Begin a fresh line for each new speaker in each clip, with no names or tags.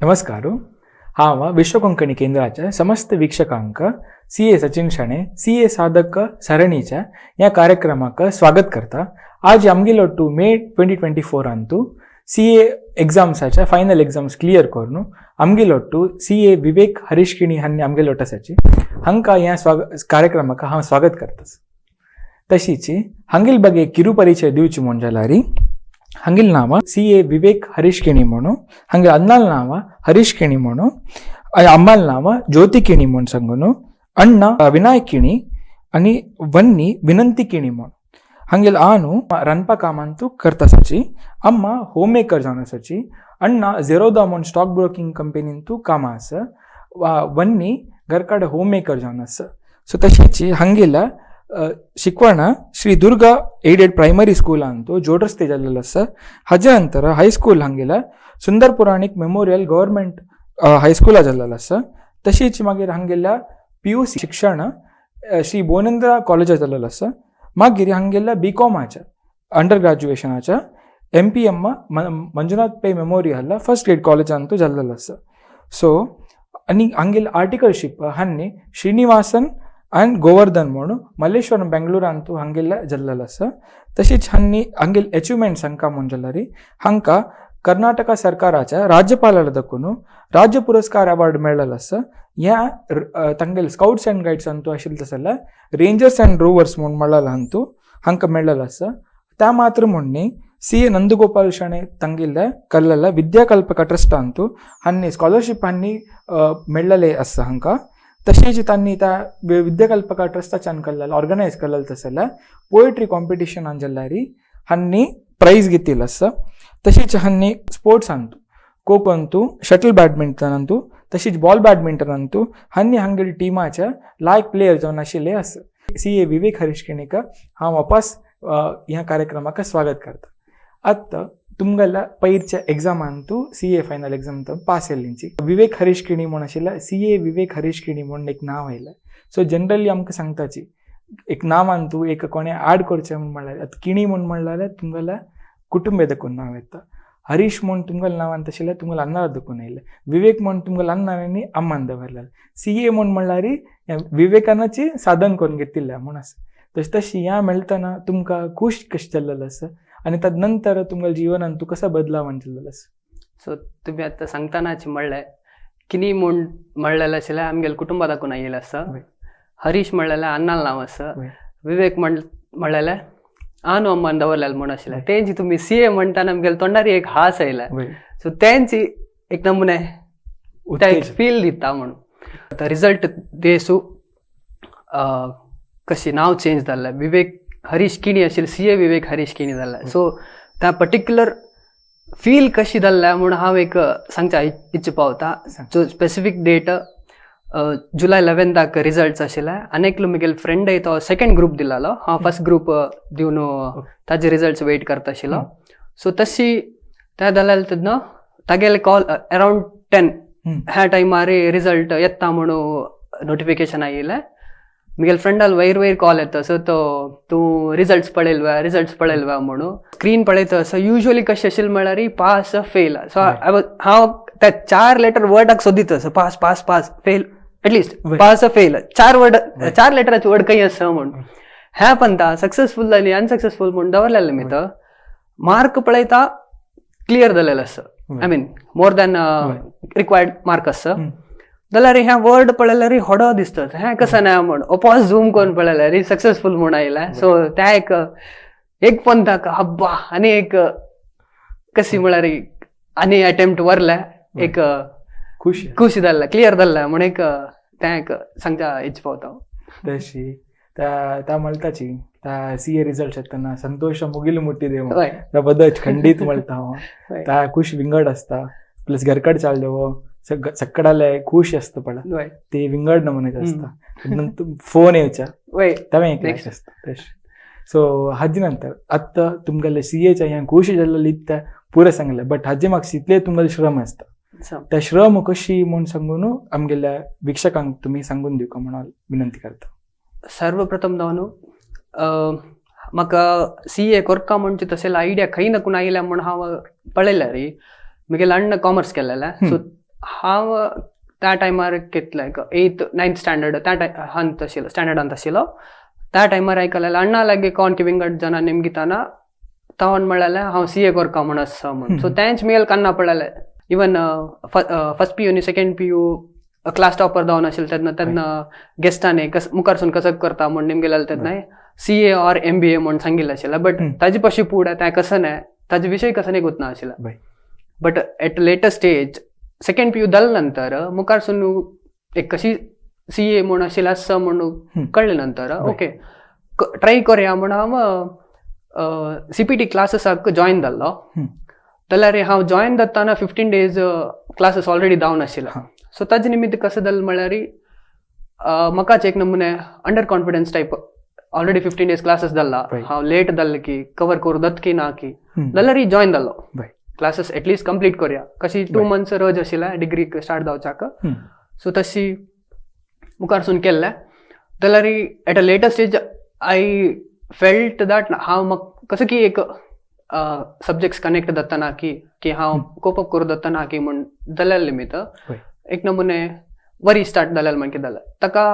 नमस्कार. हांव विश्व कोंकणी केंद्राच्या समस्त वीक्षकांक सी ए सचिन शणे सी ए साधक सरणीच्या ह्या कार्यक्रमाक स्वागत करता. आज आमगेलो 2 मे 2024 अंतू सी ए एग्जाम्साच्या फायनल एग्जाम्स क्लियर करून आमगेलो टू सी ए विवेक हरीश किणी हांणी आमगेलो आसाची हांकां ह्या कार्यक्रमाक हांव स्वागत करता. तशीच हांगेल बगे किरू परिचय दिवची म्हूण जाल्यार हांगेल नांव सी ए विवेक हरीश किणी म्हणू, हांगेल अण्णाल नांव हरीश किणी म्हणू, अम्माल नांव ज्योती किणी म्हूण सांगून, अण्णा विनायक किणी आनी वन्नी विनंती किणी म्हूण. हांगेल आनु रांदपा कामांतू करता आसाची, अम्मा होम मेकर जावन आसाची, अण्णा झेरोदा म्हूण स्टॉक ब्रोकिंग कंपनींतू कामां आसा, वन्नी घरकाडे होम मेकर जावन आसा. सो तशीच हांगेल शिकवण श्री दुर्गा एडेड प्रायमरी स्कूलांतू जोड रस्ते जाल्लेलो आसा. हाजे नंतर हायस्कूल हांगेला सुंदर पुराणीक मेमोरियल गव्हर्मेंट हायस्कुला जाल्लेलो आसा. तशीच मागीर हांगेल्या पीयूसी शिक्षण श्री बोनेंद्रा कॉलेजा जाल्लेलो आसा. मागीर हांगेल्या बी कॉमाच्या अंडर ग्रॅज्युएशनाच्या M P M Manjunath Pai memorial first grade कॉलेजांतू जाल्लेलो आसा. सो आनी हांगेले आर्टिकलशीप हांणी श्रीनिवासन आनी गोवर्धन म्हणून मल्लेश्वरम बेंगळुरांतू हांगेले जाल्लेलो आसा. तशीच हांणी हांगेले अचिवमेंट्स हांकां म्हूण जाल्यार हांकां कर्नाटका सरकाराच्या राज्यपालाला दाखोवन राज्य पुरस्कार अवॉर्ड मेळ्ळेलो आसा. ह्या तांगेले स्काउट्स अँड गायड्स अंतू आशिल्ले तशें जाल्यार रेंजर्स अँड रोवर्स म्हूण म्हणलेलो हांतू हांकां मेळ्ळेलो आसा. त्या मात्र म्हूण न्ही, सी ए नंदगोपाल शणै तांगेले कल्लेला विद्याकल्पक ट्रस्ट अंतू हांणी स्कॉलरशीप हांणी मेळ्ळेले आसा हांकां. तशेंच तांणी त्या विद्याकल्पका ट्रस्टाच्यान कल्लेला ऑर्गनायज केल्लें तशें जाल्यार पोएट्री कॉम्पिटिशनान जाल्यार हांणी प्रायज घेतिल्लो आसा. तशीच हांणी sports Antu kho kho Antu, shuttle badminton Antu, तशीच बॉल बॅडमिंटन अंतू हांणी हांगेले टिमाच्या लायक प्लेयर जावन आशिल्ले आसा. सी ए विवेक हरीश किणीक हांव वापस ह्या कार्यक्रमाक स्वागत करता. आतां तुमगेल्या पयरच्या एग्जामांतू C A final exam pass येल्लींची विवेक हरीश किणी म्हूण आशिल्लें, सी ए विवेक हरीश किणी म्हूण एक नांव आयलें. सो जनरली आमकां सांगताची एक नांवान तूं एक कोणें ऍड करचें म्हूण म्हणल्यार आतां किणी म्हूण म्हणल्यार तुमगेल्या कुटुंबे देखून नांव येता, हरीश म्हूण तुमगेल्या नांवान तशें तुमगेल्या अन्नार देखून येयलें, विवेक म्हूण तुमगेल्या अन्नान आनी अम्मान दवरलें, सी ए म्हूण म्हणल्यार विवेकानाची साधन करून घेतिल्लें म्हूण आसा. तशें तशी ह्या मेळटना तुमकां खूश कशें जाल्लें आसा आनी तद नंतर तुमगेल्या जिवनान तूं कसो बदलाव जाल्लो आसा?
सो तुमी आतां सांगतानाच म्हणलें किनी म्हूण म्हणलेलें आशिल्लें आमगेले कुटुंबा दाखोवन आयिल्लें आसा, हरीश म्हणलेलें अन्नाल नांव आसा, विवेक म्हणलेलें आनु अम्मान दवरलेलें म्हूण आशिल्लें. तेंची तुमी सी ए म्हणटाना आमगेले तोंडार एक हास आयलें. सो तेंची एक नमुने एक फील दिता म्हणून. आतां रिजल्ट देसू कशी नांव चेंज जाल्लें, विवेक हरीश किणी आशिल्लें, सी ए विवेक हरीश किणी जाल्लें. सो त्या पर्टिक्युलर फील कशी जाल्लें म्हूण हांव एक सांगच्या इच्छा पावता. सो स्पेसिफीक डेट जुलय 11 रिजल्ट्स आशिल्ले आनी एकलो म्हगेलो फ्रेंड तो सेकंड ग्रूप दिल्लो, हांव फर्स्ट ग्रूप दिवन ताजे रिजल्ट्स वेट करता आशिल्लो. सो तशी त्या जाल्यार तेन्ना तागेले कॉल अरावंड 10 ह्या टायमार रिजल्ट येता म्हणून नोटिफिकेशन आयिल्लें. म्हगेले फ्रेंडाल वयर वयर कॉल येता, सो तो तूं रिजल्ट्स पळयलवा रिजल्ट्स पळयलवा म्हणून. स्क्रीन पळयता सो युजली कशें आशिल्लें म्हळ्यार पास फेल. सो हांव त्या 4 लेटर वर्डाक सोदीत, so pass pass pass fail at least pass fail, 4 word 4 लेटराचे word खंय आसा म्हूण. ह्या पंता सक्सेसफूल जाली अनसक्सेसफूल म्हूण दवरलेलें मी तो मार्क पळयता क्लियर जालेलो आसा, I mean more than required mark आसा. जाल्यार ह्या वर्ड पळयल्यार होडो दिसता हें कसं ना म्हूण ओपॉस झूम करून पळयल्यार सक्सेसफूल म्हूण आयलें. सो त्या एक एक पंथाक हब्बा आनी एक कशी म्हळ्यार आनी अटेम्प्ट वरले एक
खुशी
खुशी जाल्लें क्लियर जाल्लें म्हूण एक तें एक सांगच्या इच्छा पावता.
तशी त्या म्हणटाची त्या सी ए रिजल्ट येतना संतोष मुगील मुट्टी त्या बदच खंडीत म्हणटा हांव त्या खुश विंगड आसता, प्लस घरकड चाललो सक्कडाले खुश आसता पळय ते विंगड नमुनेच आसता. नंतर फोन येवच्या तें एक आसता तशें. सो हाजे नंतर आतां तुमगेले सी एच्या ह्या खुश जाल्लें इतलें पुरें सांगलें, बट हाजे म्हाका इतलें तुमगेलें श्रम आसता, त्या श्रम कशी म्हूण सांगून आमगेल्या वीक्षकांक तुमी सांगून दिवका म्हणून विनंती करता.
सर्वप्रथम जावन म्हाका सी ए कोरका म्हणचे तशें आयडिया खंय नाकून आयल्या म्हूण हांव पळयल्यार म्हगेले अण्ण कॉमर्स केलेलें. सो हांव त्या टायमार कितले 8th 9th standard त्या हंत आशिल्लो, स्टँडर्डांत आशिल्लो. त्या टायमार आयकलें अण्णा लागी कोण की विंगड जण निमगिताना तावन म्हणलें हांव CA करका म्हूण आसा म्हूण. सो तेंच मेल कान्ना पडलें. इवन फर्स्ट PU आनी सेकंड PU class topper जावन आशिल्लें तेन्ना, तेन्ना गेस्टांनी कस मुखारसून कसं करता म्हूण निमगेलें तेन्ना CA or MBA म्हूण सांगिल्लें आशिल्लें. बट ताजे पशी फुडें तें कसं न्हय, ताजे विशय कसं न्ही गुतना आशिल्लें. But at later stage second PU जाले नंतर मुखारसून एक कशी CA म्हूण आशिल्लें आसा म्हूण कळ्ळें नंतर ओके ट्राय करया म्हूण हांव CPT क्लासीसाक जॉयन जाल्लो. जाल्यार हांव जॉयन जाताना 15 days classes already down आशिल्लें. सो ताजे निमित्त कसं जालें म्हळ्यार म्हाकाच एक नमुने under confidence type already 15 days classes जाल्ला, हांव लेट जाल्लें की कवर करूं दत की ना की जाल्यार जॉयन जालो. क्लासीस एटलिस्ट कंप्लीट करया कशी 2 months रज आशिल्लें डिग्री स्टार्ट जावच्याक. सो तशी मुखारसून केल्लें. जाल्यार at a later stage I felt that हांव म्हाका कसं की एक सब्जेक्ट्स कनेक्ट जाता की की हांव कोप अप करूं जाता ना की म्हूण जाल्यार निमित्त एक नमुने वरी स्टार्ट जाल्यार म्हण कितें जालें ताका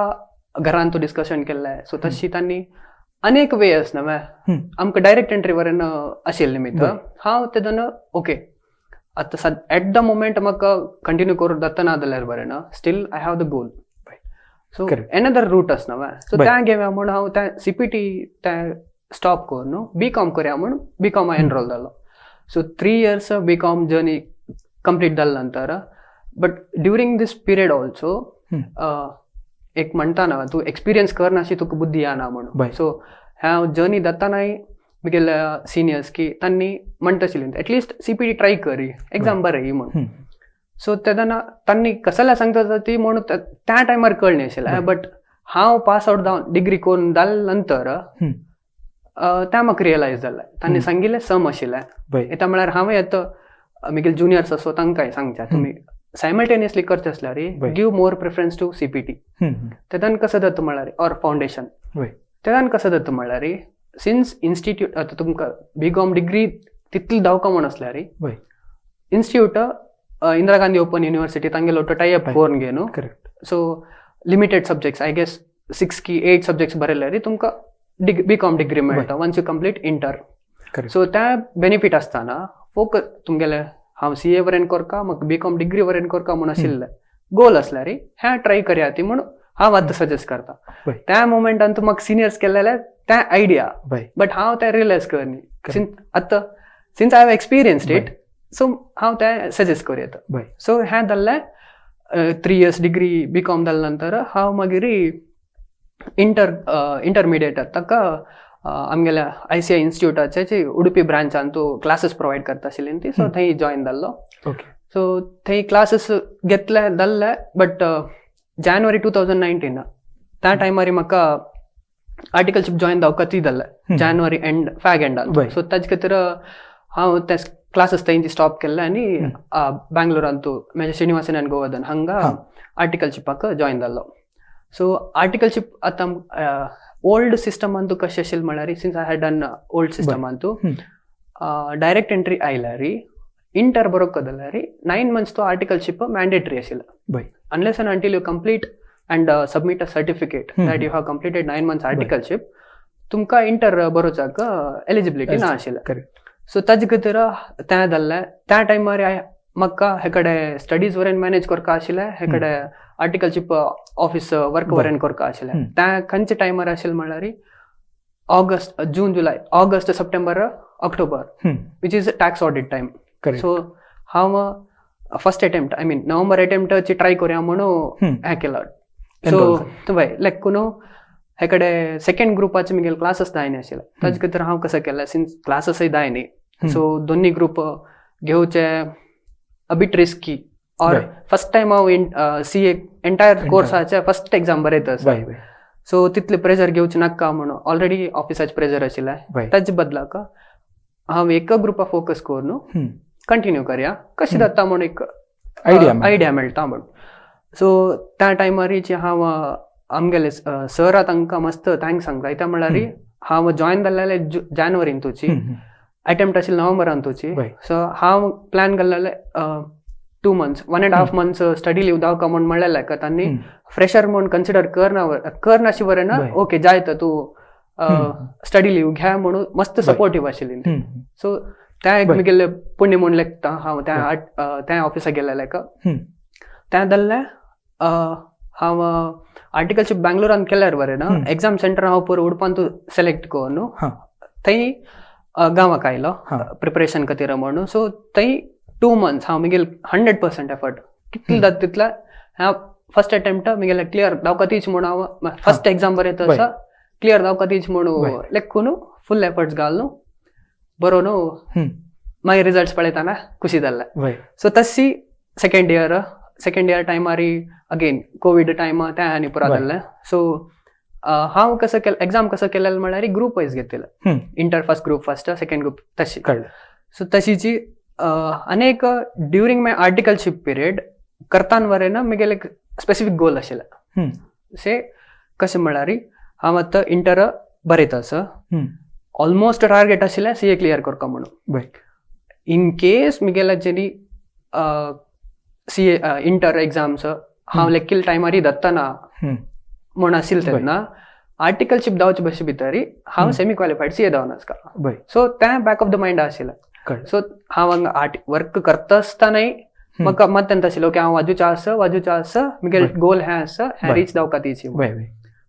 घरांत डिस्कशन केल्लें. सो तशी तांणी अनेक वे आस न्हय आमकां डायरेक्ट एंट्री वरेन आशिल्लें निमित्त हांव तेदोन ओके आतां एट the moment म्हाका कंटिन्यू करूं जाता ना जाल्यार बरें ना, still I have the goal. So another route आस न्हय. सो त्या घेवया म्हूण हांव त्या CPT त्या स्टॉप करून न्हू BCom करया म्हूण BCom enrol जालो. So 3 years BCom journey complete जाले नंतर but during this period also एक म्हणटा ना तूं एक्सपिरियन्स करनाशी तुका बुद्धी येना म्हणून. सो हांव जर्नी जातानाय म्हगेल्या सिनियर्स की तांणी म्हणटा आशिल्लें एटलिस्ट CPT try करी एग्जाम बरें म्हूण. सो तेन्ना तांणी कसल्या सांगता ती म्हणून त्या टायमार कळ्ळें आशिल्लें. बट हांव पास आवट जावन डिग्री करून जाले नंतर त्या म्हाका रियलायज जालें तांणी सांगिल्लें सम आशिल्लें. येता म्हळ्यार हांवें आतां म्हगेले जुनियर्स आसो तांकांय सांगचें तुमी सायमल्टेनियसली करचें आसल्यार give more preference to CPT. तेदान कसं जाता म्हळ्यार ऑर फावंडेशन तेदान कसं जाता म्हळ्यार सिन्स इन्स्टिट्यूट आतां तुमकां BCom degree तितली धांवका म्हूण आसल्यार institute Indira Gandhi open university तांगेलो टाय अप करून घे न्हू. So limited subjects I guess 6 की 8 सब्जेक्ट्स बरयल्यार तुमकां BCom degree मेळटा once you complete inter. So त्या बेनिफीट आसतना फोकस तुमगेले हांव CA वरेन करका म्हाका BCom degree वरेन करका म्हूण आशिल्लें गोल आसल्यार हें ट्राय करया ती म्हूण हांव आतां सजेस्ट करता. त्या मोमेंटान तूं म्हाका सिनियर्स केल्ले त्या आयडिया बट हांव तें रियलायज करनी आतां since I have experienced it so हांव तें सजेस्ट करूं येता. सो हें जाल्लें 3 years degree BCom जाले नंतर हांव मागीर इंटरमिडिएट ताका आमगेल्या ICI इन्स्टिट्यूटाचे उडुपी ब्रांचान तूं क्लासीस प्रोवायड करता आशिल्ली ती. सो थंय जॉयन जाल्लो. सो थंय क्लासीस घेतले जाल्ले बट जानेवारी 2019 त्या टायमार म्हाका आर्टिकलशीप जॉयन जावका ती जाल्लें जानेवारी एंड फॅग एंडान. सो ताजे खातीर हांव ते क्लासीस थंय स्टॉप केल्ले आनी बँगलोरांत म्हज्या श्रीनिवासन आनी गोवर्धन हांगा आर्टिकलशिपाक जॉयन जाल्लो. सो आर्टिकलशीप आतां ओल्ड सिस्टमान तूं कशें आशिल्लें म्हळ्यार since I had done old सिस्टमान तूं डायरेक्ट एंट्री आयल्यार इंटर बरोवंक जाल्यार 9 months तो आर्टिकलशीप मॅन्डेटरी आशिल्लें. Unless and until you complete and submit a certificate that you have completed 9 months articleship तुमकां इंटर बरोवच्याक एलिजिबिलिटी ना आशिल्लें. सो ताजे खातीर तें जाल्लें त्या टायमार म्हाका हे कडेन स्टडीज वरेन मॅनेज करपा आशिल्लें, हे कडेन आर्टिकलशीप ऑफिस वर्क वरेन करपा आशिल्लें. त्या खंयच्या टायमार आशिल्लें म्हळ्यार August June July August September October which is tax audit time. So हांव first attempt I mean November अटेम्प्टाची try करूया म्हणून हें केलां. सो वय लायक न्हू हे कडेन सेकंड ग्रुपाचे म्हगेले क्लासीस जायना आशिल्ले ताजे खातीर हांव कसं केलें सिन्स क्लासीसय जायनी सो दोन्ही ग्रुप घेवचे a bit risky or first time हांव CA entire कोर्साचे फर्स्ट एग्जाम बरयता सो तितले प्रेजर घेवचें नाका म्हणून ऑलरेडी ऑफिसाचे प्रेजर आशिल्लें ताजे बदलाक हांव एका ग्रुपा फोकस करून कंटिन्यू करया कशें जाता म्हूण एक आयडिया मेळटा म्हूण. सो त्या टायमार हांव आमगेले सरा तांकां मस्त thanks सांगता कित्याक म्हळ्यार हांव जॉयन जाल्लें जानेवारीन तुची अटेम्प्ट आशिल्लें नोव्हेंबरान तुची. सो हांव प्लॅन केल्लें 2 months 1.5 months study leave दावका म्हूण म्हणलेलें का तांणी फ्रेशर म्हूण कन्सिडर करनाशिवरेन ओके जायत तूं स्टडी लीव घ्या म्हणून मस्त सपोर्टीव आशिल्ली. सो त्या एक मुगेले पुण्य म्हूण लेखता हांव त्या त्या ऑफिसाक गेल्लें का त्या जाल्लें हांव आर्टिकलशीप बँगलोरान केल्यार बरें ना एग्जाम सेंटर हांव पुरो उडपान तूं सिलेक्ट करून थंय गांवाक आयलो प्रिपरेशन खातीर म्हणून. सो थंय 2 months हांव मुगेल 100% एफर्ट कितले जाता तितले हांव फर्स्ट अटेम्प्ट मुगेले क्लियर दावका तीच म्हूण हांव फर्स्ट एग्जाम बरयता आसा क्लियर दावका तीच म्हणून लेखून फूल एफर्ट्स घालून बरो न्हू मागीर रिजल्ट्स पळयतना खुशी जाल्ले. सो तशी सेकेंड इयर टायमारी अगेन कोवीड टायम तें आनी पुरा जाल्लें. सो हांव कसो केलें एग्जाम कसो केलें म्हळ्यार ग्रूप वायज घेतलें, inter first group first second group तशी. सो तशीची अनेक ड्युरींग my articleship period करतान वरेन मुगेले एक स्पेसिफीक गोल आशिल्लें. से कशें म्हळ्यार हांव आतां इंटर बरयता आसा, ऑलमोस्ट टार्गेट आशिल्लें CA clear करता म्हणून. इन केस मुगेल्याचेरी CA inter exams हांव लेखील टायमारी दत्तना म्हूण आशिल्लें तेन्ना आर्टिकलशीप दावचे बशे भितर हांव सेमी क्वालिफायड CA जावन आसता. सो तें बॅक ऑफ the mind आशिल्लें. सो हांव हांगा आर्ट वर्क करता आसतनाय म्हाका मत आशिल्लें ओके हांव वाजूचें आसा वाजूचें आसा मुगेले गोल हें आसा हें रीच जावका तीच.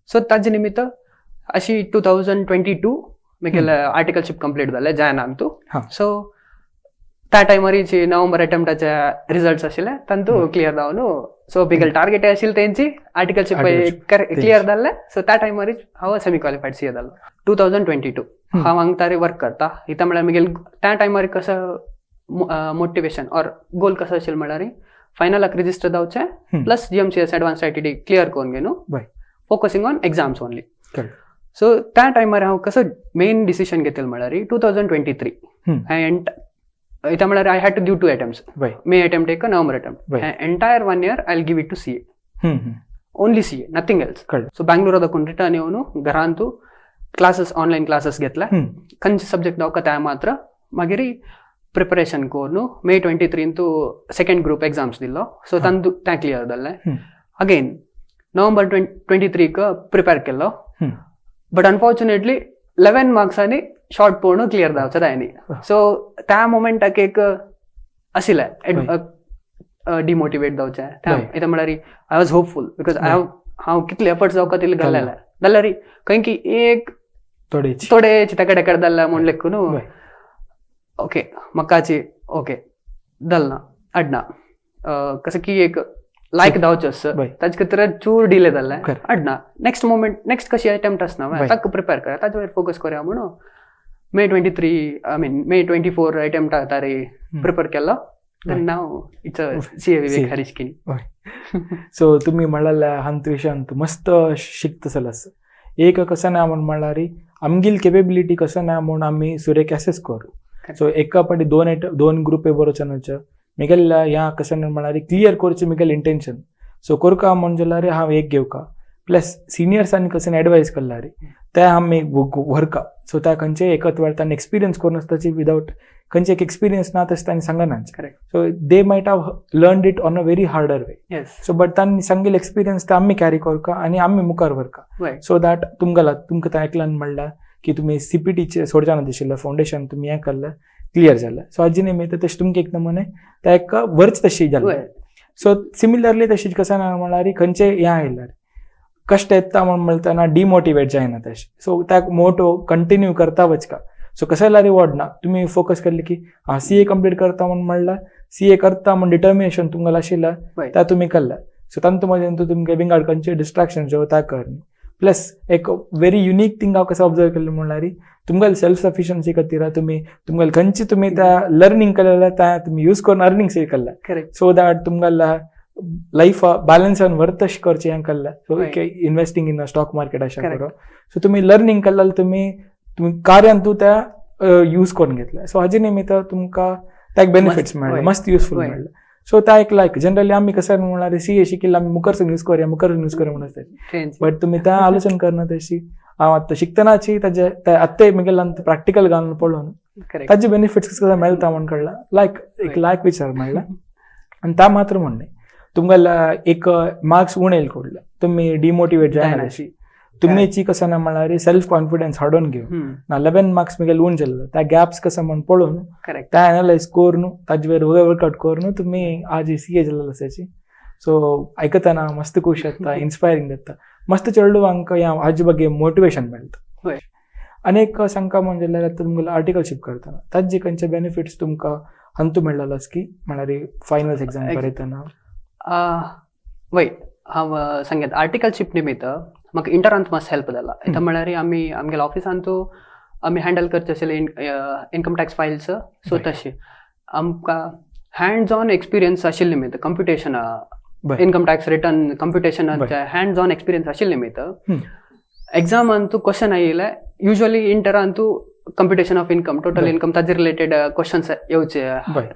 सो ताजे निमित्त अशी 2022 मुगेले आर्टिकलशीप कंप्लीट जालें जॅनान तूं. सो त्या टायमारीची नोव्हेंबर अटेम्प्टाचे रिजल्ट्स आशिल्ले तांतू क्लियर जावन सो बिगल टार्गेट आशिल्लें तेंची आर्टिकलशीप क्लियर जाल्लें. सो त्या टायमारीच हांव सेमी क्वालिफायड CA जालो 2022. हांव हांगा तारी वर्क करता इता म्हळ्यार मुगेले त्या टायमार कसो मोटिवेशन ऑर गोल कसो आशिल्लो म्हळ्यार फायनलाक रिजिस्टर जावचें plus GMCS advance ITD clear करून घेवन focusing on exams only. So त्या टायमार हांव कसो मेन डिसिशन घेतलें म्हळ्यार 2023 एंड इता म्हळ्यार I had to give 2 attempts, May attempt एक November attempt. Entire 1 year I will give it to CA, only CA nothing else. So बँगलोरा दाखून रिटर्न येवन घरांतू क्लासेस ऑनलायन क्लासेस घेतले खंयचे सब्जेक्ट दावका त्या मात्र मागीर प्रिपरेशन करून May 23 तूं सेकेंड ग्रूप एग्जाम्स दिल्लो. सो तांतू तें क्लियर जाल्लें. अगेन नोव्हेंबर 23 प्रिपेर केल्लो बट अनफॉर्च्युनेटली 11 मार्क्सांनी शॉर्ट पळोवन क्लियर जावचें जायनी. सो त्या मोमेंटाक एक आशिल्लें डिमोटिवेट जावचें त्या म्हळ्यार I was hopeful because I हांव कितले एफर्ट्स जावका तितले घालले जाल्यार खंय की एक थोडे ताका डेकर जाल्ले म्हूण लेखून ओके म्हाकाची ओके जालना अडना कसं की एक लायक धांवचें आसता ताजे खातीर चूर डिले जाल्लें अडना. नेक्स्ट मोमेंट नेक्स्ट कशी अटेम्प्ट आसना ताका प्रिपेर करा ताजे वयर फोकस करया म्हणून May 23 I mean May 24 attempt तारे प्रिपेर केलो. Now it's a CA Vivek Harish Kini.
So तुम्ही म्हळ्यार हांत विशयांत मस्त शिकतसल आसा. एक कसं ना म्हूण म्हळ्यार आमगेली केपेबिलिटी कसं ना म्हूण आमी सुरेक एसेस करू. सो एका पाटी दोन ग्रुप बरोवचे न्हय मुगेल्या ह्या कसं म्हळ्यार क्लियर करचें मुगेलें इंटेन्शन. सो करका म्हूण जाल्यार हांव एक घेवका प्लस सिनियर्सांनी कसं एडवायस केल्यार ते आमी व्हरका. सो त्या खंयचे एकच वेळ तांणी एक्सपिरियन्स करून आसताची विदावट खंयचे एक एक्सपिरियन्स ना तशें तांणी सांगना. So they might have learned it on a very harder way. So but तांणी सांगिल्ले एक्सपिरियन्स ते आमी कॅरी करका आनी आमी मुखार व्हरका. सो that तुमकां तुमकां त्या एकल्यान म्हणल्यार की तुमी CPTचे सोडच्या दिशिल्लें फावंडेशन तुमी हें केल्लें क्लियर जालें. सो हाजे निमित्त तशें तुमकां एक नमुने त्या एका वर्च तशी जालें. सो सिमिलरली तशीच कसं ना म्हणल्यार खंयचे हें आयल्यार कश्ट येता म्हूण म्हणटना डिमोटिवेट जायना तशें. सो त्या मोटो कंटिन्यू करता वचका. सो कसं जाल्यार रिवॉर्ड ना तुमी फोकस केल्ले की हांव CA complete करता म्हूण म्हणल्यार CA करता म्हूण डिटर्मिनेशन तुमकां आशिल्लें त्या तुमी केल्लें. सो तांतू मदीं तुमकां विंगड खंयचे डिस्ट्रॅक्शन ज्यो त्या कर. प्लस एक व्हेरी युनीक थींग हांव कसो ऑब्जर्व केल्लें म्हणल्यार तुमकां सेल्फ सफिशियन्सी खातीर तुमी तुमकां खंयची तुमी त्या लर्नींग केलें त्या तुमी यूज करून अर्निंग सेव केल्लें. सो that तुमकां लायफ बॅलन्सान व्हरत तशें करचें हें केल्लें. So investing in a stock market अशें करून सो तुमी लर्नींग केलें जाल्यार तुमी तुमी कार्यान तूं त्या यूज करून घेतलें. सो हाजे निमित्त तुमकां ताका बेनिफिट्स मेळ्ळे मस्त युजफूल मेळ्ळे. सो त्या एक लायक जनरली आमी कसं म्हणल्यार CA शिकिल्ले आमी मुखार यूज करूया मुखार यूज करूया म्हणून आसता बट तुमी त्या आलोचन करना तशी हांव आतां शिकतनाची ताजे आत्ताय मुगेल्यान प्रॅक्टिकल घालून पळोवन ताजे बेनिफिट्स कशें मेळटा म्हूण कळ्ळा लायक एक लायक विचार मेळ्ळा. आनी ता मात्र म्हण न्ही, तुमकां एक मार्क्स उणे येयल कोडले तुमी डिमोटिवेट जायना. तुमची कसं ना म्हळ्यार सेल्फ कॉन्फिडन्स हाडून घेवन ना 11 मार्क्स मिगेल उण जाल्लो त्या गॅप्स कसं म्हण पळोवन त्या एनालायज करून ताजे वर्कआउट करून तुमी आज सी ए जाल्लो आसाची. सो आयकतना मस्त खुश जाता, इन्स्पायरींग जाता, मस्त चेडवांक ह्या हाजे ಬಗ್ಗೆ मोटिवेशन मेळटा. आनी एक सांगका म्हण जाल्यार आतां तुमकां आर्टिकलशीप करतना ताजे खंयचे बेनिफिट्स तुमकां हंतू मेळ्ळो की म्हळ्यार फायनल्स एक्झाम बरयतना?
वय, हांव सांगेत आर्टिकलशीप निमित्त म्हाका इंटरांत मातसो हेल्प जाला. आतां म्हळ्यार आमी आमगेल्या ऑफिसांत आमी हँडल करचे आशिल्ले इन्कम टॅक्स फायल्स. सो तशें आमकां हँड्स ऑन एक्सपिरियन्स आशिल्ले निमित्त कंप्युटेशन इन्कम टॅक्स रिटर्न कंप्युटेशनाचे हँड्स ऑन एक्सपिरियन्स आशिल्ले निमित्त एग्जामांतू क्वेश्चन आयिल्ले युजली इंटरांतू computation of income total income ताजे रिलेटेड क्वेश्चन्स येवचे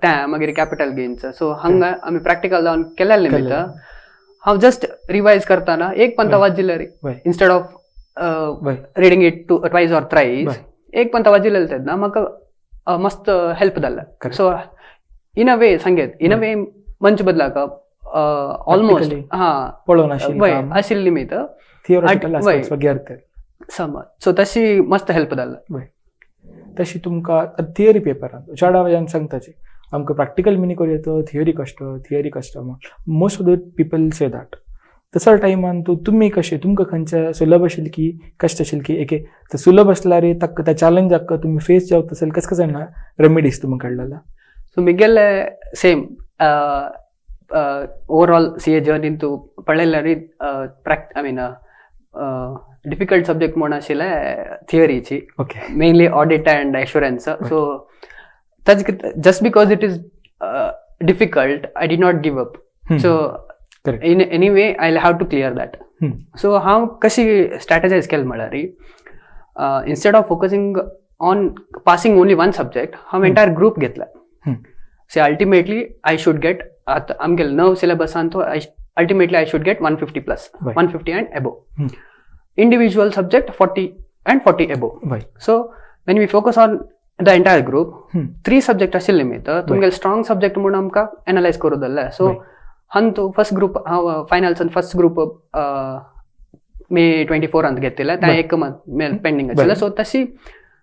त्या मागीर कॅपिटल गेन्स. सो हांगा आमी प्रॅक्टिकल जावन केल्ले निमित्त हांव जस्ट रिवायज करतना एक पंता वाजिल्ले instead of reading it to twice or thrice एक पंता वाजिल्ले तेन्ना म्हाका मस्त हेल्प जाल्लें. सो इन अ वे सांगेत इन अ वे म्हणचे बदलाक ऑलमोस्ट हां
पळोवन
आशिल्ले निमित्त समज. सो तशी मस्त हेल्प जाल्लें.
तशी तुमकां थियरी पेपरान चड वयल्यान सांगताची आमकां प्रॅक्टिकल मिनी करूं येता, थियरी कश्ट, थियरी कश्ट. Most of the people say that. तसो टायमान तूं तुमी कशें तुमकां खंयचे सुलभ आशिल्ली की कश्ट आशिल्ली की एके सुलभ आसल्यार ताका त्या चॅलेंजाक तुमी फेस जावत असेल कस कस रेमिडीज तुमकां काडलेल्या?
सो मिगेले सेम ओवरऑल सी ए जर्नीन तूं पळयल्यार I mean difficult subject म्हूण आशिल्ले थियरीची, mainly audit and assurance. So just because it is difficult, I did not give up. So in any way, I'll have to clear that. So हांव कशी स्ट्रॅटजायज केलें म्हळ्यार instead of focusing on passing only one subject, हांव entire group घेतला. So ultimately I should get आतां आमगेले 9 सिलेबसान तो ultimately I should get 150 plus, 150 and above. Individual subject 40 and 40 above. So when we focus on the entire group, 3 subject आशिल्ले निमित्त तुमगेले strong subject म्हणून आमकां analyse करूं जाल्ले. सो हंतू फर्स्ट ग्रूप हांव फायनल्सान फर्स्ट ग्रूप मे 24 घेतिल्ले, त्या एक पेंडींग आशिल्लें. सो तशी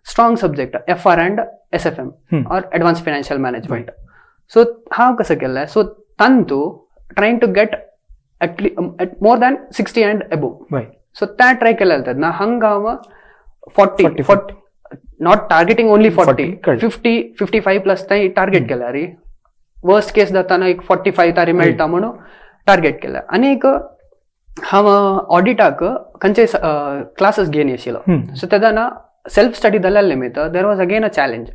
strong subject F R and S F M or advance financial management. So हांव कसं केलें, so तांतू trying to get at more than 60 and above. So त्या ट्राय केलें तेन्ना हांगा हांव 40 not targeting only 40, 50, 55 plus तांणी टार्गेट केल्यार वर्स्ट केस जाताना एक 45 तारी मेळटा म्हणून टार्गेट केल्या. आनी एक हांव ऑडिटाक खंयचे क्लासीस घेवन आशिल्लो. सो तेन्ना सेल्फ स्टडी जाल्ल्या निमित्त there was again a challenge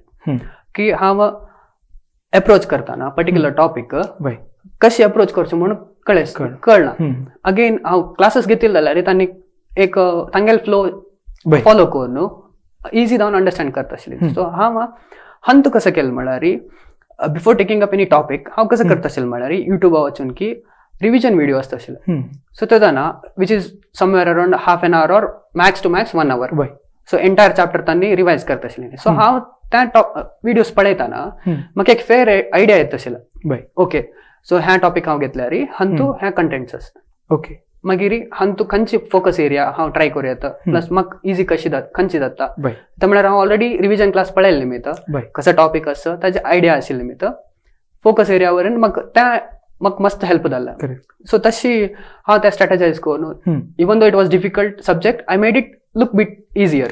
की हांव एप्रोच करतना पर्टिक्युलर टॉपीक कशी एप्रोच करचो म्हणून कळना. अगेन हांव क्लासीस घेतिल्ले जाल्यार तांणी एक तांगेले फ्लो फॉलो करून इजी जावन अंडरस्टँड करता आशिल्ली. सो हांव हंत कसं केलें म्हळ्यार before taking up any topic हांव कसं करता आशिल्लें म्हळ्यार युट्यूबार वचून की रिविजन व्हिडिओ आसता आशिल्ले. सो तेन्ना which is somewhere around half an hour or max to max 1 hour. So entire chapter तांणी रिवायज करता आशिल्ले. सो हांव त्या व्हिडियोज पळयतना म्हाका एक फेर आयडिया येता आशिल्लो. ओके, सो ह्या टॉपीक हांव घेतल्यार हंतू ह्या कंटेंट्स आसा.
ओके,
मागीर हंतू खंयची फोकस एरिया हांव ट्राय करूं येता, प्लस म्हाका इजी कशी खंयची जाता. ते म्हळ्यार हांव ऑलरेडी रिविजन क्लास पळयल्ले निमित्त कसो टॉपीक आसा ताजे आयडिया आशिल्ले निमित्त फोकस एरिया वरून म्हाका त्या म्हाका मस्त हेल्प जाल्लें. सो तशी हांव त्या स्ट्रॅटजायज करून even though it was difficult subject I made it look bit easier.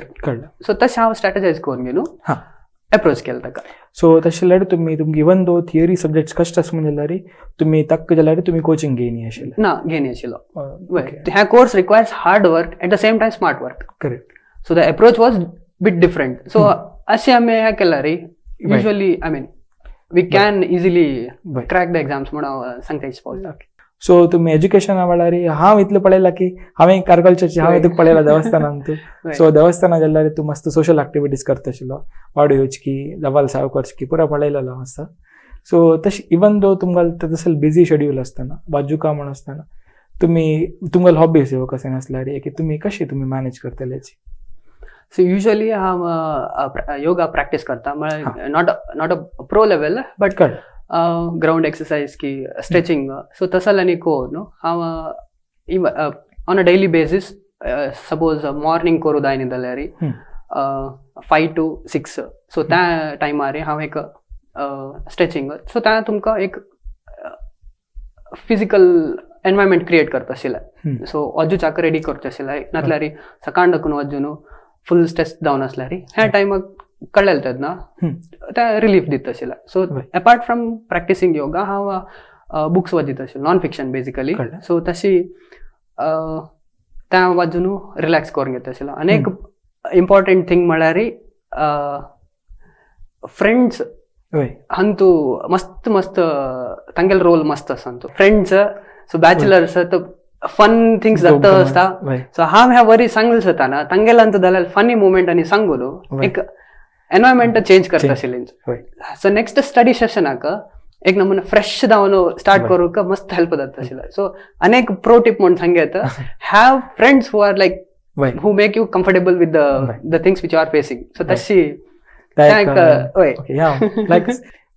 So तशें हांव स्ट्रॅटजायज करून घेवन एप्रोच केला ताका.
सो तशें जाल्यार तुमी तुमकां इवन दो थियरी सब्जेक्ट्स कश्ट आसा म्हण जाल्यार तुमी ताका जाल्यार तुमी कोचिंग घेयनी आशिल्लें?
ना, घेयनी आशिल्लो. ह्या course requires hard work at the same time smart work.
Correct.
So the approach was bit different. So अशें आमी हें केल्यार usually I mean we can easily crack the exams म्हणून हांव सांगता पावता.
सो तुमी एज्युकेशना वेळार हांव इतलें पळयलां की हांवें कारकलचें हांवें तुका पळयलां देवस्थानान तूं. सो देवस्थाना जाल्यार तूं मस्त सोशल एक्टिविटीज करता आशिल्लो, वाडो येवची की दवाल साव करची की पुरा पळयलेलो आसता. सो तशें इवन दो तुमकां तसो बिजी शेड्यूल आसतना बाजू काम म्हण आसतना तुमी तुमकां हॉबीज येवं कशें नासल्यार की तुमी कशें तुमी मॅनेज करतले?
सो युजली हांव योगा प्रॅक्टीस करता, म्हळ्यार not a pro level but ground exercise की स्ट्रेचिंग. सो तसल्यानी करून हांव on a daily basis, suppose morning करूं जाय न्ही जाल्यार 5 to 6, सो त्या टायमार हांव एक स्ट्रेचिंग, सो त्या तुमकां एक फिजिकल एनवायरमेंट क्रिएट करता आशिल्लें. सो वजुचाक रेडी करचें आशिल्लें, नातल्यार सकाळ दाखून वजून फूल स्ट्रेस जावन आसल्यार ह्या टायमाक कळ्ळें तेन्ना ते रिलीफ दिता आशिल्लें. So apart from practicing yoga हांव बुक्स वाचित आशिल्लें, नॉन फिक्शन बेजिकली. सो तशी त्या वाजून रिलॅक्स करून घेता आशिल्लो. आनी एक इम्पॉर्टंट थिंग म्हळ्यार फ्रेंड्स अंतू मस्त मस्त तांगेलो रोल मस्त आसा अंतू friends. So bachelors fun things जाता आसता. सो हांव ह्या वरी सांगले जाता ना तांगेलो अंतू जाल्यार फनी मुवमेंट आनी सांगून एक एनवायरमेंट चेंज करता आशिल्लें. सो नेक्स्ट स्टडी सेशनाक एक नमुने फ्रेश जावन स्टार्ट करूंक मस्त हेल्प जाता आशिल्लें. सो अनेक प्रो टिप म्हूण सांगेत, have friends who are like who make you comfortable with the things which you are facing. So तशी
लायक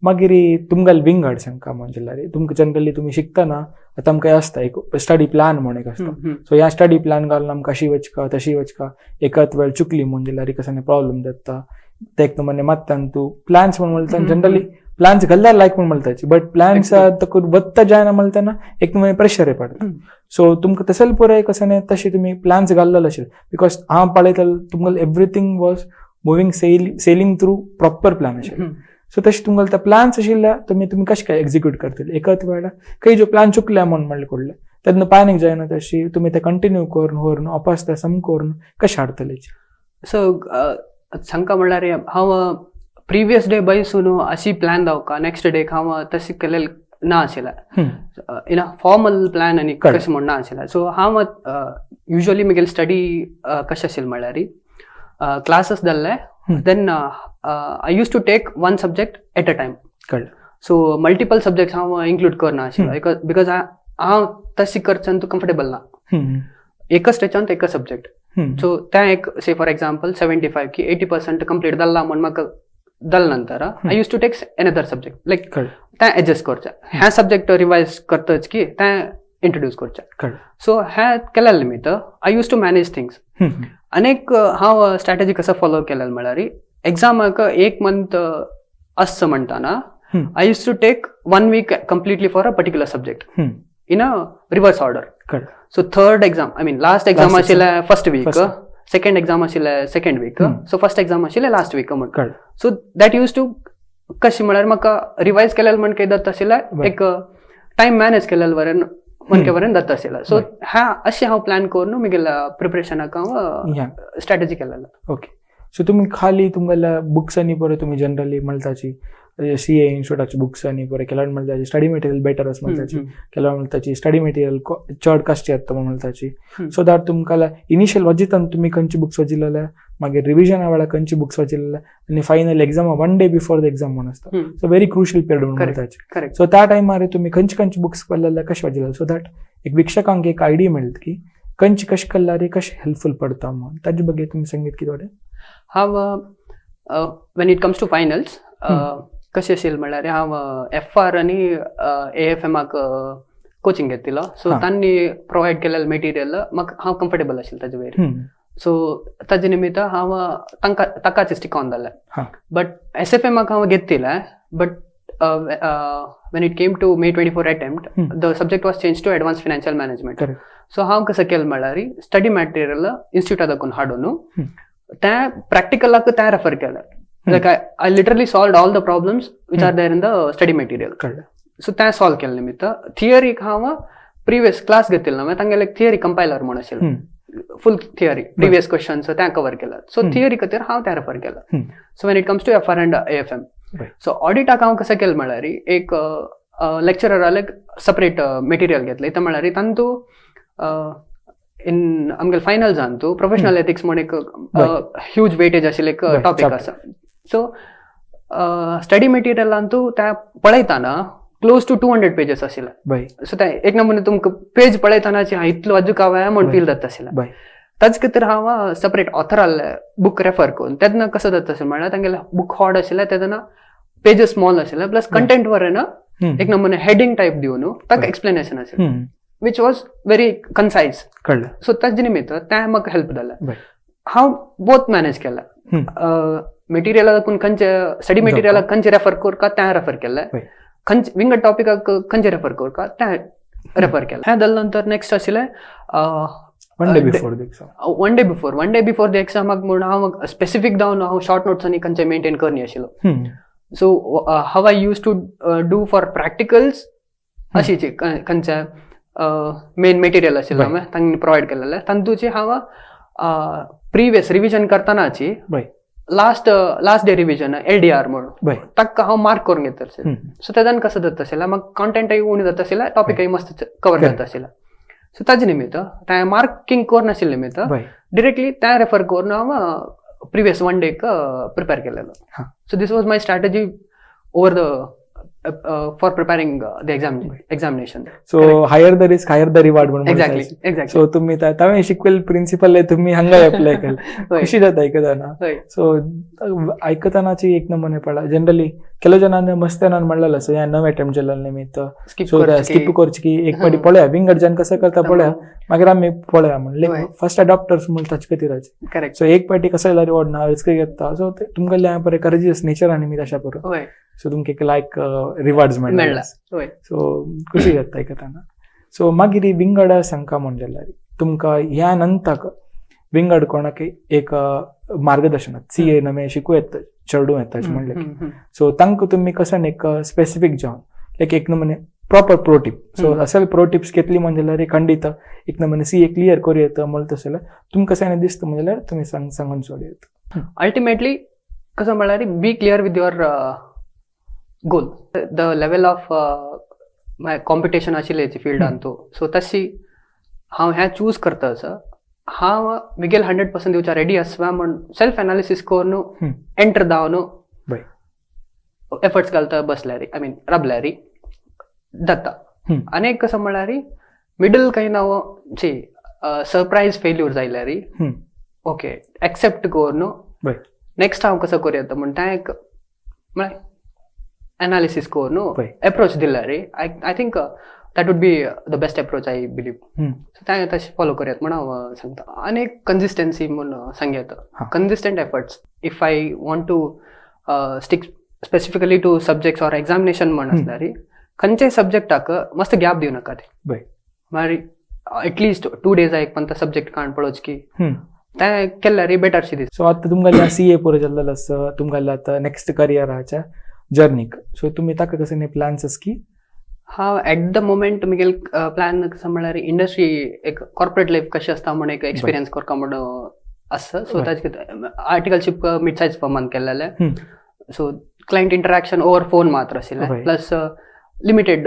मागीर तुमकां विंगड सांगका म्हणल्यार तुमकां जनरली तुमी शिकतना आतां आमकां आसता एक स्टडी प्लॅन म्हूण एक आसता. सो ह्या स्टडी प्लॅन घालून आमकां अशी वचका तशी वचका, एकाच वेळ चुकली म्हूण जाल्यार कसो प्रॉब्लम जाता ते एक नमुने मात्तान तूं प्लॅन्स म्हूण म्हणटा जनरली प्लॅन्स घालल्यार लायक म्हूण म्हणटाची, बट प्लॅन्स वत्ता जायना म्हणटाना एक नमुने प्रेशर पडटा. सो तुमकां तशें पुराय कसं न्ही तशें तुमी प्लॅन्स घाल्लेले आशिल्ले, because हांव पळयतालो तुमकां everything was moving sailing through proper plan आशिल्ले. सो तशें तुमकां ते प्लॅन्स आशिल्ले तुमी तुमी कशें काय एक्झिक्यूट करतले एकाच वेळार खंय ज्यो प्लॅन चुकल्या म्हूण म्हणलें कडलें तेन्ना पॅनीक जायना, तशी तुमी ते कंटिन्यू करून व्हरून वापस ते सम करून कशें हाडटले?
सो सांगका म्हणल्यार हांव प्रिवियस डे बैसून अशी प्लॅन दावका नेक्स्ट डेक हांव तशें केलें ना आशिल्लें, इन अ फॉर्मल प्लॅन आनी कशें म्हूण ना आशिल्लें. सो हांव युजली म्हगेलें स्टडी कशें आशिल्लें म्हणल्यार क्लासीस जाल्ले, then I use to take one subject at a time. So multiple subjects हांव इन्क्लूड करना आशिल्लें because हांव तशें करच्यान तूं कम्फर्टेबल ना, एकच स्टेजान एकच सब्जेक्ट. सो तें एक से फॉर एग्जाम्पल 75 की 80% कंप्लीट जाल्ला म्हूण म्हाका जाले नंतर I use to take another subject like तें एडजस्ट करचें, हें सब्जेक्ट रिवायज करतच की तें इंट्रोड्यूस करचें. सो हें केल्या निमित्त I use to manage things. आनी हांव स्ट्रॅटजी कसो फॉलो केलें म्हळ्यार एग्जामाक एक मंथ आसचो म्हणटाना I use to take 1 week completely for a particular subject in a reverse order. So third exam I mean last exam आशिल्लें फर्स्ट वीक, सेकंड एग्जाम आशिल्लें second week, so first exam आशिल्लें last week म्हण. So that use to कशें म्हळ्यार म्हाका revise केलें म्हण काय जाता आशिल्लें, एक टायम मॅनेज केलें वरेन मनके वरेन जाता आशिल्लें. सो ह्या अशें हांव प्लॅन करून म्हगेल्या प्रिपरेशनाक हांव स्ट्रॅटजी केलेलें.
ओके, सो तुमी खाली तुमगेल्या बुक्सांनी पळय तुमी जनरली म्हणटाची सी ए इन्स्टिट्यूटाचे बुक्सांनी पळय केल्यार म्हणटाची स्टडी मटेरियल बेटर आसा म्हणटाची, केल्यार म्हणटाची स्टडी मटेरियल चड कश्ट येता म्हूण म्हणटाची. सो that तुमकां इनिशियल वाजितान तुमी खंयची बुक्स वाचिल्ले, मागीर रिविजना वेळार खंयची बुक्स वाचिल्ले आनी final exam 1 day before the exam म्हूण आसता. सो व्हेरी क्रुशियल पिरियड म्हूण म्हणटाची. सो त्या टायमार तुमी खंयचे खंयचे बुक्स पळयल्ले कशें वाचिल्ले, सो that एक वीक्षकांक एक आयडिया मेळटा की खंयचे कशें केल्यार कशें हेल्पफूल पडटा म्हूण, ताजे ಬಗ್ಗೆ तुमी सांगीत कितें थोडें?
हांव when it comes to finals कशें आशिल्लें म्हणल्यार हांव एफ आर आनी ए एफ एमाक कोचिंग घेतिल्लो. सो तांणी प्रोवायड केलेलें मटेरियल म्हाका हांव कम्फर्टेबल आशिल्लें ताजे वयर. सो ताजे निमित्त हांव तांकां ताकाच स्टिक ऑन जालें. बट एस एफ एमाक हांव घेतिल्लें, but when it came to May 24 attempt the subject was change to advance financial management. So हांव कसं केलें म्हणल्यार स्टडी मटेरियल इन्स्टिट्यूटा दाखोवन हाडून तें प्रॅक्टिकलाक तें रेफर केलें. Like I literally solved all the problems which are there in the study material. So तें सॉल्व केलें निमित्त थियरीक हांव प्रिवियस क्लास घेतिल्लो ना, तांगेले थियरी कंपायलर म्हूण आशिल्लो, फूल थियरी प्रिवियस क्वेश्चन्स तें कवर केलां. सो थियरी खातीर हांव तें रेफर केलां. So when it comes to F R and A F M, so ऑडिटाक हांव कशें केलें म्हळ्यार एक लेक्चरराले सेपरेट मटेरियल घेतलें. ते म्हळ्यार तांतू इन आमगेले फायनल जावन तूं प्रोफेशनल एथिक्स म्हूण एक ह्यूज वेटेज आशिल्लें एक टॉपीक आसा. सो स्टडी मटेरियलान तूं तें पळयतना क्लोज टू 200 पेजेस आशिल्लें. सो तें एक नमुने तुमकां पेज पळयतना इतलो अजूक हांवें म्हूण फील जाता आशिल्लें. ताजे खातीर हांव सेपरेट ऑथराले बूक रेफर करून तेन्ना कसो जाता आशिल्लें म्हणल्यार तांगेलें बूक हॉड आशिल्लें तेन्ना पेजेस स्मॉल आशिल्लें प्लस कंटेंट वरेन एक नमुने हेडिंग टायप दिवन ताका एक्सप्लेनेशन आशिल्लें, which was very concise.
कळ्ळें.
सो ताजे निमित्त तें म्हाका हेल्प जालें. हांव बोथ मॅनेज केलें, मटेरियलाकून खंयचे स्टडी मटेरियलाक खंयचे रेफर करका तें रेफर केलें, खंयचे विंगड टॉपिकाक खंयचे रेफर करका तें रेफर केलें. हें जालें नंतर नेक्स्ट आशिल्लें
one day before the exam.
One day before the एग्जामाक म्हूण हांव स्पेसिफीक जावन हांव शॉर्ट नोट्सांनी खंयचे मेंटेन करनी आशिल्लो. So how I use to do for practicals अशीची खंयचे मेन मटेरियल आशिल्लें हांवें तांणी प्रोवायड केलेलें तातूंची हांव प्रिवियस रिविजन करतानाची last last day revision LDR म्हणून ताका हांव मार्क करून घेता आशिल्लें. सो तेजान कसो जाता आशिल्लें म्हाका कॉन्टेंटय उणें जाता आशिल्लें, टॉपिकय मस्त कवर जाता आशिल्लें. सो ताजे निमित्त तें मार्किंग करनाशिल्लें निमित्त डिरेक्टली तें रेफर करून हांव प्रिवियस वन डेक प्रिपेर केलेलो. So this was my strategy over the for preparing the examination.
So higher the risk higher the reward म्हणून.
Exactly exactly.
सो तुम्ही तावें शिकवेल प्रिन्सिपल तुम्ही हांगा अप्लाय केले, खुशी जाता आयकतना. सो आयकतनाची एक नमुने पडला जनरली ಕೆಲವು ಜನ मस्त म्हणलेलं असं ह्या नवे अटेम्प्ट जाल्ले निमित्त स्किप करची की एक पाटी पळया विंगड जन कसं करता पळया मागीर आमी पळया म्हणले फर्स्ट अडॉप्टर्स म्हणून ताचे खातीरच.
करेक्ट.
सो एक पाटी कसं जाल्यार रिवॉर्ड ना रिस्क घेता. सो तुमकां बरें करेजियस नेचर आनी निमित्त अशा बरोबर सो तुमकां लायक रिवॉर्ड्स मेळ्ळा. सो खुशी जाता आयकतना. सो मागीर विंगड सांगका म्हण जाल्यार तुमकां ह्या नंतर विंगड कोणाक एक मार्गदर्शन सी ए नवे शिकू येता चेडूं येता अशें म्हणलें. सो तांकां तुमी कसं एक स्पेसिफीक जावन लायक एक नमुने प्रॉपर प्रो टीप, सो असेल प्रो टिप्स घेतली म्हणजे जाल्यार खंडीत एक नमुने सी ए क्लियर करूं येता म्हणलें तशें जाल्यार तुमकां कशें दिसता म्हणजे जाल्यार तुमी सांगून सोड येता.
अल्टिमेटली कसं म्हळ्यार be clear with your goal. The level of competition आशिल्लें फिल्डान तो सो तशी हांव हें चूज करता आसा हांव मिगेल 100% दिवच्या रेडी आसवा म्हण सेल्फ एनालिसीस करून एंटर जावन एफर्ट्स घालता बसल्यार I mean राबल्यार जाता. आनी एक कसं म्हळ्यार मिडल कांय ना ची सरप्रायज फेल्यूर जायल्यार ओके एक्सेप्ट करून नेक्स्ट हांव कसो करूं येता म्हण तें एक म्हळ्यार एनालिसीस करून एप्रोच दिल्यार I think that would be the best approach I believe. So तें तशें फॉलो करयात म्हण हांव सांगता. आनी एक कन्सिस्टन्सी म्हूण सांग येता, consistent efforts. If I want to stick specifically to subjects or examination म्हण आसल्यार खंयच्याय सब्जेक्टाक मस्त गॅप दिवं नाका ते म्हळ्यार एटलिस्ट 2 डेज एक पण सब्जेक्ट काण पळोवच की तें केल्यार बेटर शी दिसता.
सो आतां तुमकां सी ए पुरो जाल्लो आसा, तुमकां आतां नेक्स्ट करियराच्या जर्नीक, सो तुमी ताका कसले प्लॅन्स आसा की?
हांव एट the moment म्हगेले प्लॅन कसो म्हळ्यार इंडस्ट्री एक कॉर्पोरेट लायफ कशी आसता म्हण एक एक्सपिरियन्स करता म्हण आसा. सो ताजे खातीर आर्टिकलशीप मिड सायज फर्मान केल्लेलें. So client interaction over phone मात्र आशिल्लें, plus limited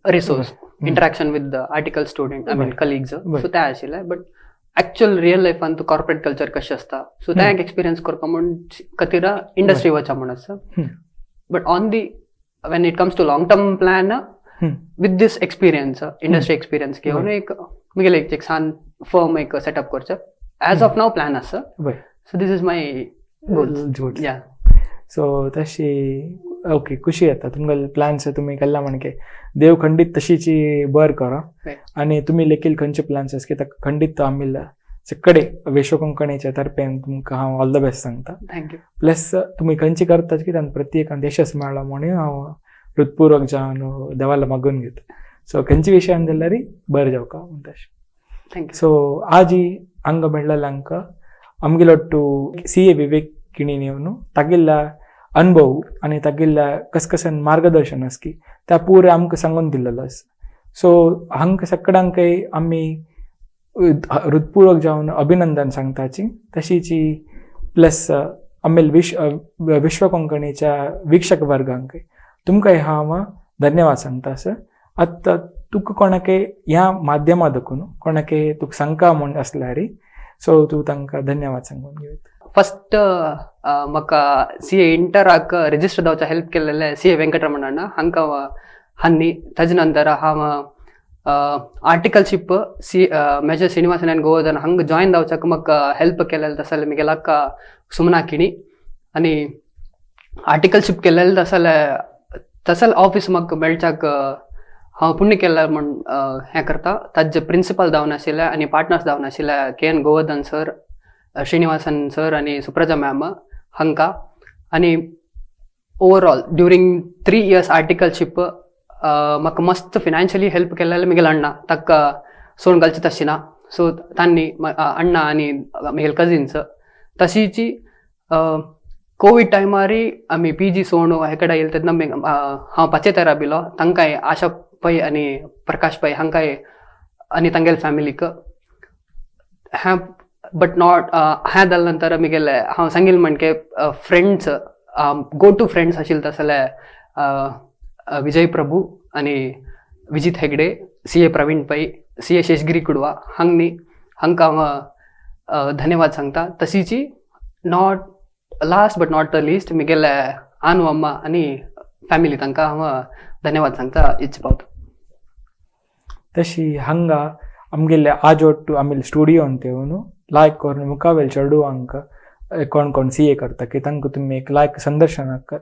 resource interaction with the article student I mean colleagues. So तें आशिल्लें. बट एक्चुअल रियल लायफान तूं कॉर्पोरेट कल्चर कशें आसता सो तें एक एक्सपिरियन्स करपा म्हण खातीर इंडस्ट्री वचप म्हण आसा. But on the when it comes to long term plan with this experience industry experience घेवन एक म्हगेलें एक सान फर्म एक सेटअप करचें एज ऑफ नाव प्लॅन आसा. So this is my goal. Yeah
so तशी ओके खुशी येता तुमकां प्लॅन्स तुमी केल्ला म्हणके देव खंडीत तशीची बर करा आनी तुमी लेखील खंयचे प्लॅन्स आसा की ताका खंडीत आमी सगळे विश्व कोंकणीच्या तर्फेन तुमकां हांव ऑल the best सांगता.
Thank you.
Plus तुमी खंयची करता की तांकां प्रत्येकान यशस मेळ्ळा म्हणून हांव हृत्पूर्वक जावन देवाला मागून घेता. सो खंयचे विशयान जाल्यार बरें जावका म्हणटा.
Thank you.
So आजी हांगा मेळ्ळें आमकां आमगेलो सी ए विवेक किणीन तागेल्या अनुभव आनी तागेल्या कसकसन मार्गदर्शन आसा की त्या पुरें आमकां सांगून दिल्लेलो आसा. सो हांकां सगळ्यांकय आमी हृत्पूर्वक जावन अभिनंदन सांगताची तशीची प्लस आमी विश्व कोंकणीच्या वीक्षक वर्गांकय तुमकां हांव धन्यवाद सांगता आसा. आतां तुका कोणाकय ह्या माध्यमा दाखोवन कोणाकय तुका सांगका म्हूण आसल्यार सो तूं तांकां धन्यवाद सांगून घेवता.
फस्ट म्हाका सी ए इंटराक रजिस्टर जावचा हेल्प केल्लें सी ए वेंकटरमण अण्णा हांकां हांणी. ताजे नंतर हांव articleship C major Srinivasan and Govardhan हांगा जॉयन जावच्याक म्हाका हेल्प केलेलें तशें जाल्यार म्हगेल्या अक्का सुमना किणी. आनी आर्टिकलशीप केलेलें तशें जाल्यार तसल ऑफिस म्हाका मेळच्याक हांव पुण्य केल्लें म्हण हें करता. ताजे प्रिंसिपल जावन आशिल्ले आनी पार्टनर्स जावन आशिल्ले K N Govardhan sir, Srinivasan sir आनी सुप्रजा मॅम हांकां. आनी ओवरऑल ड्युरींग 3 years articleship म्हाका मस्त फिनान्शियली हेल्प केल्लें म्हगेले अण्णा, ताका सोडून घालचें तशें ना. सो तांणी अण्णा आनी म्हगेले कजिन्स. तशीची कोवीड टायमारय आमी पी जी सोडून हे कडेन येयले तेन्ना हांव पाचें राबिलो. तांकांय आशा पै आनी प्रकाश पै हांकांय आनी तांगेले फॅमिलीक ह्या. बट not ह्या जाल्या नंतर म्हगेले हांव सांगील म्हणके फ्रेंड्स, गो टू फ्रेंड्स आशिल्ले तसले विजय प्रभू आनी विजीत हेगडे, सी ए प्रवीण पै, सी ए शेषगिरी कुडवा हांगनी हांकां हांव धन्यवाद सांगता. तशीची not last but not the least म्हगेले आनु अम्मा आनी फॅमिली, तांकां हांव धन्यवाद सांगता इच्छा पावता.
तशी हांगा आमगेले आजोट्टू आमगेले स्टुडियो येवन लायक करून मुखावेल चेडवांक कोण कोण सी ए करता की तांकां तुमी एक लायक संदर्शनाक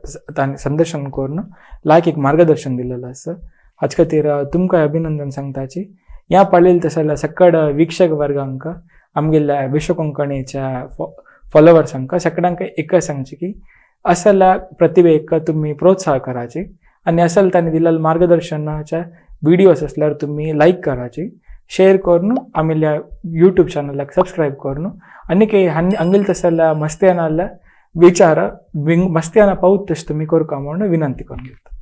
संदर्शन करून लायक एक मार्गदर्शन दिलेलें आसा. हाचे खातीर तुमकां अभिनंदन सांगताची. ह्या पळयलें तशें जाल्यार सकड वीक्षक वर्गांक, आमगेल्या विश्व कोंकणीच्या फॉलोवर्सांक सगळ्यांक एकच सांगचें की असल्या प्रतिभेक तुमी प्रोत्साह कराची आनी असल तांणी दिलेल्या मार्गदर्शनाच्या व्हिडियोज असल्यार तुमी लायक कराची, शेअर करून आमगेल्या यूट्यूब चॅनलाक सबस्क्रायब करून आनी हांगेल तसल्या मस्त्यानाल्या विचार मस्त्याना पावत तशें तुमी करका म्हणून विनंती करून घेता.